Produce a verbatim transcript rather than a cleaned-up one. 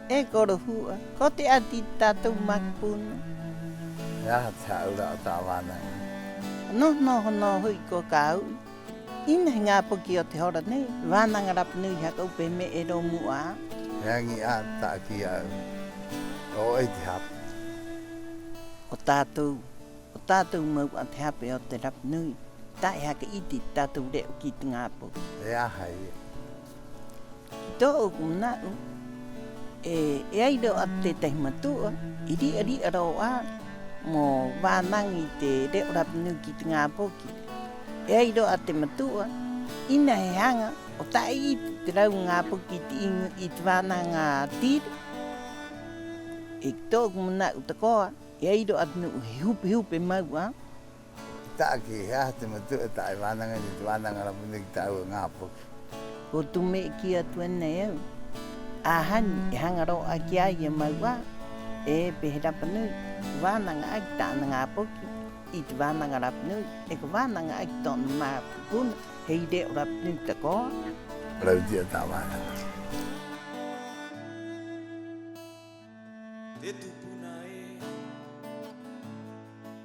E korohu'a, ko te 'ati i te tātou makupuna. ¿He aha te hā'aura'a o ta'a vānaŋa? Noho-noho nō ho'i ko ka u'i. 'Ina he ŋā poki o te hora nei, vānaŋa rapa nui haka 'ou pē me'e rō mu'a. He aŋi 'ā ta'a kī a au, ¿'o 'ē te hape o tātou? O tātou mau 'ā te hape o te rapa nui, ta'e haka 'iti i te tātou re'o ki te ŋā poki. ¿He aha ia? Ki tō'oku mana'u, e, e ai rō 'ā te tētahi matu'a i ri'a-ri'a rō 'ā mo vānaŋa i te re'o rapa nui ki te ŋā poki. E ai rō 'ā te matu'a, 'ina he haŋa 'o ta'e 'iti te rāua ŋā poki i te 'īŋoa i te vānaŋa tire. 'E ki tō'oku mana'u tako'a, e ai rō 'ā te nu'u he hupe-hupe mau 'ā. Ta'e kī, ¿he aha te matu'a ta'e vānaŋa nei te vānaŋa rapa nui ki tā'au ŋā poki? Ko tū me'e kī atu ena e au. 'Āhani e haŋa rō 'ā ki a ia mau 'ā, 'e pē he rapa nui, ko vānaŋa 'ā ki tā'ana ŋā poki i te vānaŋa rapa nui, 'e ko vānaŋa 'ā ki tō'ona makupuna, he re'o rapa nui tako'a. Rau tia ta'a vānaŋa. Te tupu